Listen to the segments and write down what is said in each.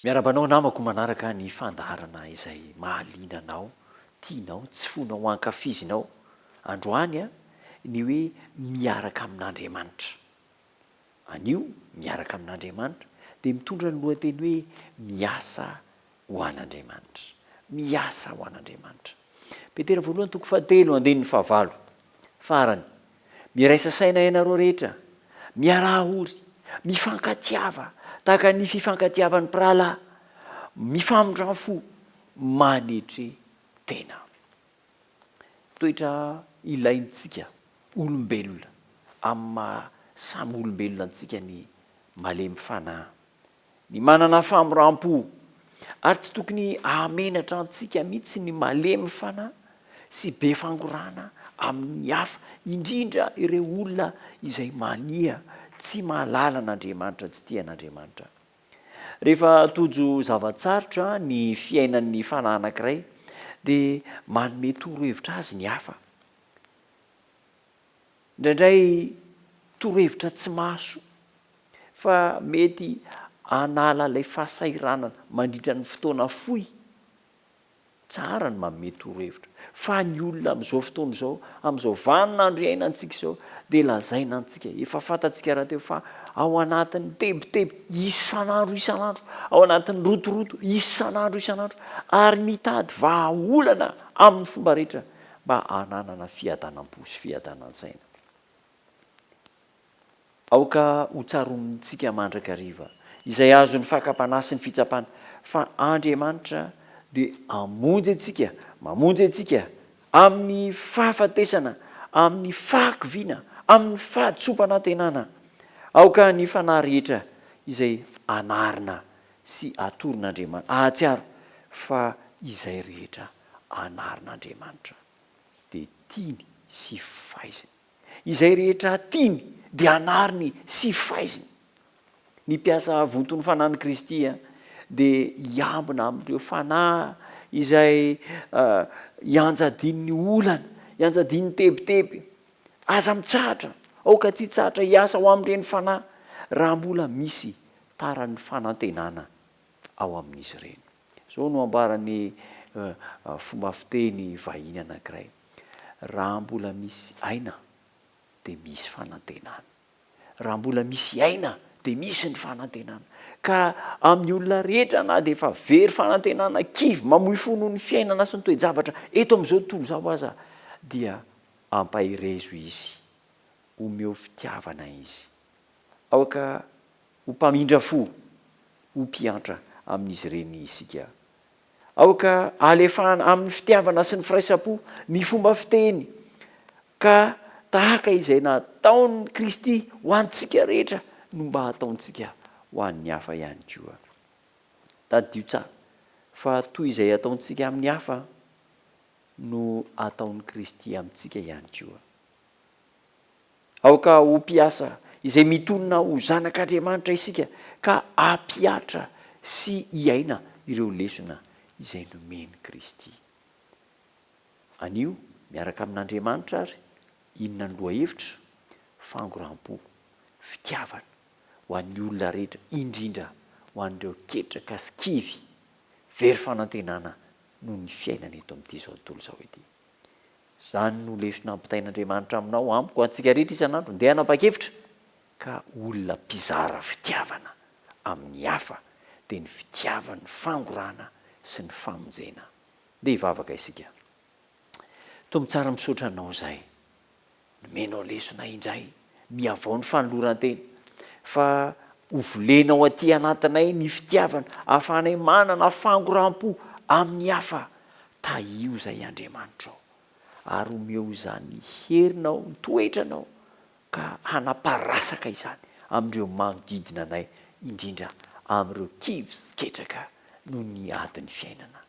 Miarahaba anao namako manaraka ny fandaharana izay mahaliana anao, tianao, tsy foinao ankafizinao androany ny hoe miaraka amin'Andriamanitra. Anio, miaraka amin'Andriamanitra dia mitondra ny lohateny hoe miasa ho an'Andriamanitra. Miasa ho an'Andriamanitra. Petera voalohany toko fahatelo andininy fahavalo. Farany, miraisa saina ianareo rehetra, miaraha ory, mifankatiava tahaka ny fifankatiavan'ny mpirahalahy, mifamindram-fo, manetre tena. Toetra ilaintsika olombelona amin'ny maha samy olombelona antsika ny malemy fanahy, ny manana famoram-po, ary tsy tokony hahamenatra antsika mihitsy ny malemy fanahy sy be fangorahana amin'ny hafa, indrindra ireo olona izay mania tsy mahalala an'Andriamanitra, tsy tia an'Andriamanitra. Rehefa tojo zava-tsarotra ny fiainan'ny fanahy anankiray, dia manome torohevitra azy ny hafa. Indraindray torohevitra tsy mahasoa, fa mety hanala ilay fahasahiranana mandritra ny fotoana fohy. Tsara ny manome torohevitra, fa ny olona amin'izao fotoana izao, amin'izao vaninandro iainantsika izao, dia lazaina antsika, efa fantatsika rahateo fa ao anatin'ny tebiteby isan'andro isan'andro, ao anatin'ny rotoroto isan'andro isan'andro, ary mitady vahaolana amin'ny fomba rehetra mba hananana fiadanam-po sy fiadanan-tsaina. Aoka ho tsaronintsika mandrakariva izay azon'ny fakam-panahy sy ny fitsapana fa Andriamanitra dia hamonjy antsika, mamonjy antsika amin'ny fahafatesana, amin'ny fahakiviana, amin'ny fahadisoam-panantenana. Aoka ny fanahy rehetra izay anarina sy atoron'Andriamanitra hahatsiaro fa izay rehetra anarin'Andriamanitra dia tiany sy faiziny. Izay rehetra tiany dia anariny sy faiziny. Ny mpiasa vonton'ny Fanahin'i Kristy dia hiambina amin'ireo fanahy izay ianjadian'ny olana, ianjadian'ny tebiteby. Aza mitsahatra, aoka tsy hitsahatra hiasa ho amin'ireny fanahy raha mbola misy taran'ny fanantenana ao amin'izy ireny. Izao no ambaran'ny fomba fiteny vahiny anankiray, Raha mbola misy aina dia misy fanantenana. Raha mbola misy aina dia misy ny fanantenana. Ka amin'ny olona rehetra na dia efa very fanantenana, kivy, mamoy fo noho ny fiainana sy ny toe-javatra eto amin'izao tontolo izao aza dia ampaherezo izy, omeo fitiavana izy. Aoka ho mpamindra fo, ho mpiantra amin'izy ireny isika. Aoka halefahana amin'ny fitiavana sy ny firaisam-po ny fomba fiteny, ka tahaka izay nataon'i Kristy ho antsika rehetra no mba hataontsika ho an'ny hafa ihany koa. Tadidio tsara fa toy izay ataontsika amin'ny hafa no ataon'i Kristy amintsika ihany koa. Aoka ho mpiasa izay mitonona ho zanak'Andriamanitra isika ka hampihatra sy hiaina ireo lesona izay nomen'i Kristy. Anio, miaraka amin'Andriamanitra ary, inona ny lohahevitra? Fangoraham-po, fitiavana ho an'ny olona rehetra, indrindra ho an'ireo ketraka sy kivy, very fanantenana noho ny fiainana eto amin'ity izao tontolo izao ity. Izany no lesona ampitain'Andriamanitra aminao, amiko, antsika rehetra isan'andro. Ndeha hanapa-kevitra ka olona mpizara fitiavana amin'ny hafa, dia ny fitiavan'ny fangorahana sy ny famonjena. Ndeha hivavaka isika. Tompo tsara misaotra Anao izahay nomenao lesona indray, mihavao ny fanoloran-tena fa ho volenao aty anatinay ny fitiavana ahafahanay manana fangoraham-po amin'ny hafa. Tahio izay Andriamanitrao ary omeo izany herinao, ny toetranao ka hanaparasaka izany amin'ireo manodidina anay, indrindra amin'ireo kivy sy ketraka noho ny adin'ny fiainana.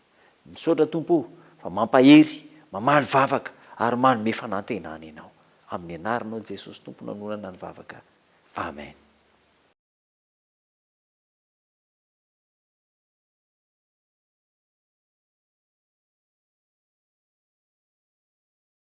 Misaotra Tompo o fa mampahery, mamaly vavaka ary manome fanantenana Ianao. Amin'ny anaranao Jesosy Tompo nanorana ny vavaka. Amen.